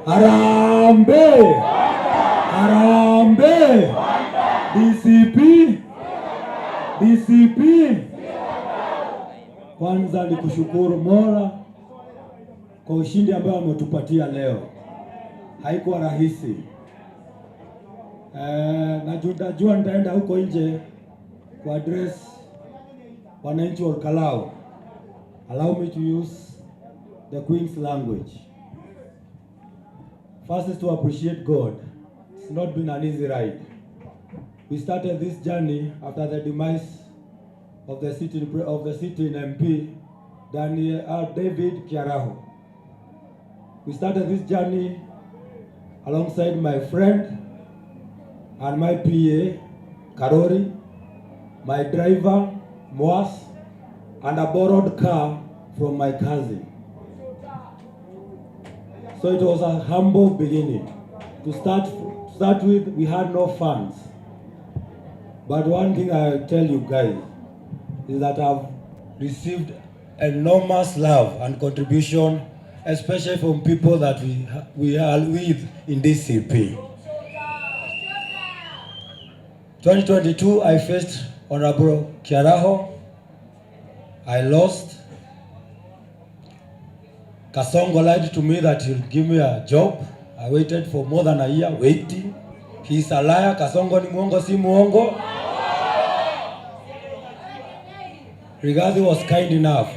Harambee! Harambee! DCP! Kwanza ni kushukuru Mola kwa ushindi ambao ametupatia leo. Haikuwa rahisi. Najua nitaenda huko nje kwa address wananchi wa Kalau. Allow me to use the Queen's language. First is to appreciate God. It's not been an easy ride. We started this journey after the demise of the sitting MP, David Kiaraho. We started this journey alongside my friend and my PA, Karori, my driver, Moas, and a borrowed car from my cousin. So it was a humble beginning. To start with, we had no funds. But one thing I'll tell you guys is that I've received enormous love and contribution, especially from people that we are with in DCP. 2022, I faced Honorable Kiaraho. I lost. Kasongo lied to me that he'll give me a job. I waited for more than a year waiting. He's a liar. Kasongo ni muongo, si muongo. Rigathi was kind enough.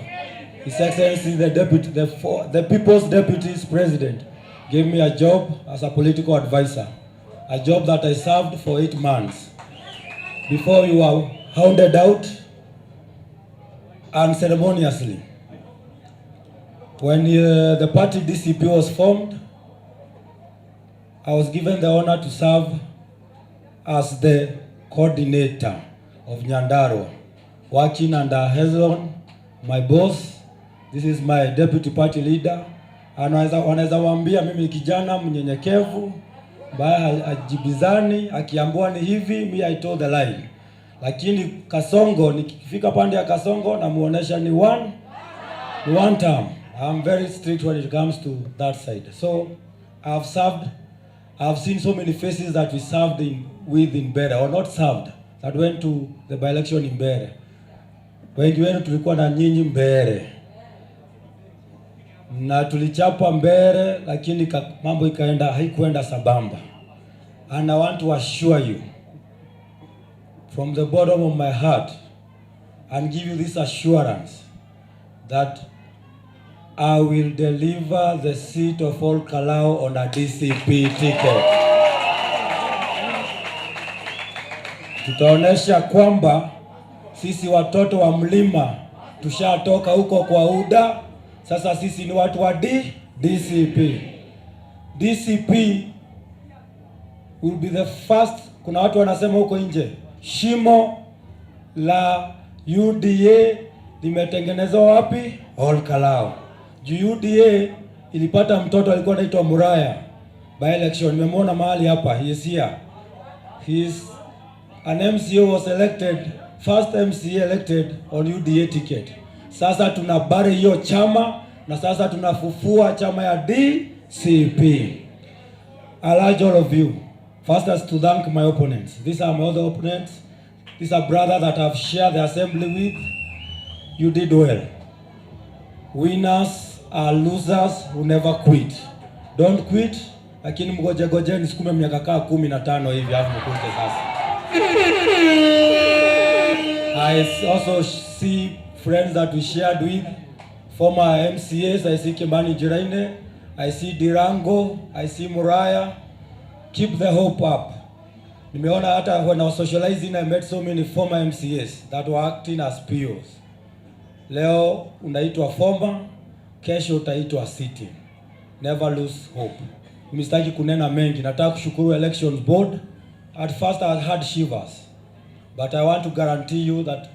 His Excellency, the People's Deputy President, gave me a job as a political advisor. A job that I served for 8 months. Before you were hounded out unceremoniously. When the party DCP was formed, I was given the honor to serve as the coordinator of Nyandarua, working under Hezron, my boss. This is my deputy party leader. Wanaweza waambia mimi kijana mnyenyekevu, baya ajibizani, akiambiwa ni hivi, me I told the line. Lakini Kasongo, nikifika pande ya Kasongo na muonesha ni one term. I'm very strict when it comes to that side. So I've seen so many faces that we served with in Mbeere, or not served, that went to the by-election in Mbeere. Wengi wenu tulikuwa na nyinyi Mbeere. Na tulichapa Mbeere, lakini mambo haikuenda sabamba. And I want to assure you, from the bottom of my heart, and give you this assurance that I will deliver the seat of Ol Kalou on a DCP ticket. Tutaonesha kwamba sisi watoto wa mlima tushatoka huko kwa UDA, sasa sisi ni watu wa DCP. DCP will be the first. Kuna watu wanasema huko nje, shimo la UDA limetengenezwa wapi? Ol Kalou. UDA ilipata mtoto alikuwa anaitwa Muraya by election. Nimemwona mahali hapa, he is here. An MCA was elected, first MCA elected on UDA ticket. Sasa tunabari hiyo chama na sasa tunafufua chama ya DCP. I urge all of you, first as to thank my opponents. These are my other opponents. These are brothers that I've shared the assembly with. You did well. Winners are losers who never quit. Don't quit, lakini mgoje nisukume miaka 15 hivi afu mkunje sasa. I also see friends that we shared with, former MCAs. I see Kimani Jiraine, I see Dirango, I see Muraya. Keep the hope up. Nimeona hata when I was socializing, I met so many former MCAs that were acting as POs. Leo unaitwa former, kesho utaitwa sitting. Never lose hope. Mistaki kunena mengi. Nataka kushukuru elections board. At first I had shivers, but I want to guarantee you that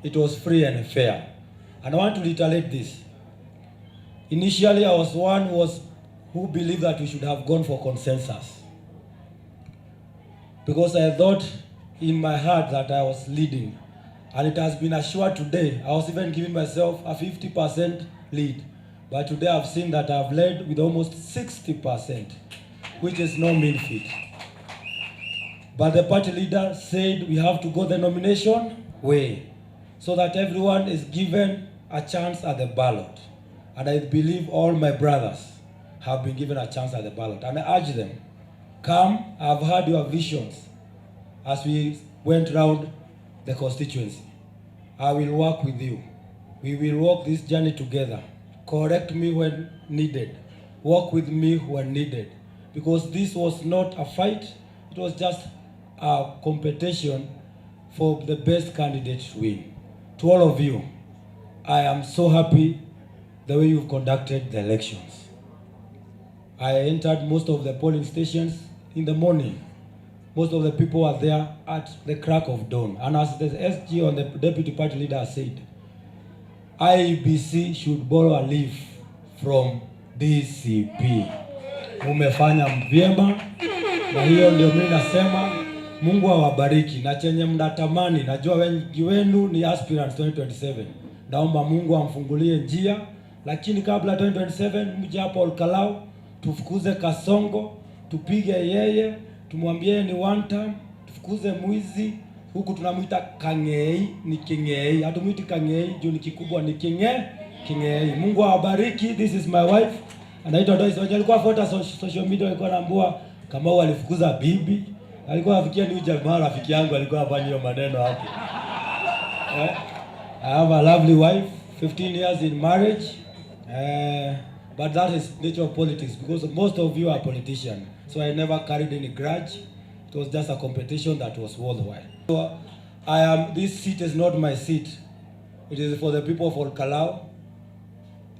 it was free and fair. And I want to reiterate this. Initially I was one who believed that we should have gone for consensus, because I thought in my heart that I was leading. And it has been assured today, I was even giving myself a 50% lead. But today I've seen that I've led with almost 60%, which is no mean feat. But the party leader said we have to go the nomination way, so that everyone is given a chance at the ballot. And I believe all my brothers have been given a chance at the ballot. And I urge them, come, I've heard your visions as we went round the constituency. I will work with you. We will walk this journey together. Correct me when needed. Work with me when needed. Because this was not a fight, it was just a competition for the best candidate to win. To all of you, I am so happy the way you've conducted the elections. I entered most of the polling stations in the morning. Most of the people were there at the crack of dawn. And as the SG on the deputy party leader said, IEBC should borrow a leaf from DCP. Umefanya vyema, na hiyo ndio mimi nasema Mungu awabariki, na chenye mnatamani, najua wengi wenu ni aspirants 2027. Naomba Mungu amfungulie njia, lakini kabla 2027 mje hapo Olkalau, tufukuze Kasongo, tupige yeye, tumwambie ni one time, tufukuze mwizi. Huku tunamuita Kang'ei, ni King'ei. Hatumuiti Kang'ei juu ni kikubwa, ni King'ei. Mungu awabariki. This is my wife. Anaitwa Doris. Alikuwa fuata social media, alikuwa anaambua kama walifukuza bibi. Alikuwa afikia ni jamaa rafiki yangu alikuwa afanya hiyo maneno hapo. I have a lovely wife, 15 years in marriage. But that is nature of politics, because most of you are politicians. So I never carried any grudge. It was just a competition that was worthwhile. So this seat is not my seat. It is for the people of Olkalau.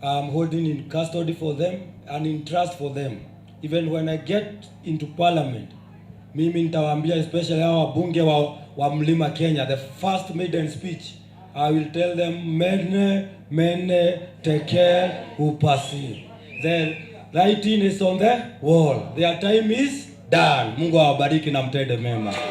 I'm holding in custody for them and in trust for them. Even when I get into parliament, mimi nitawaambia, especially hao wabunge wa Mlima Kenya, the first maiden speech, I will tell them mene tekel upasi. The writing is on the wall. Their time is done. Mungu awabariki na mtende mema.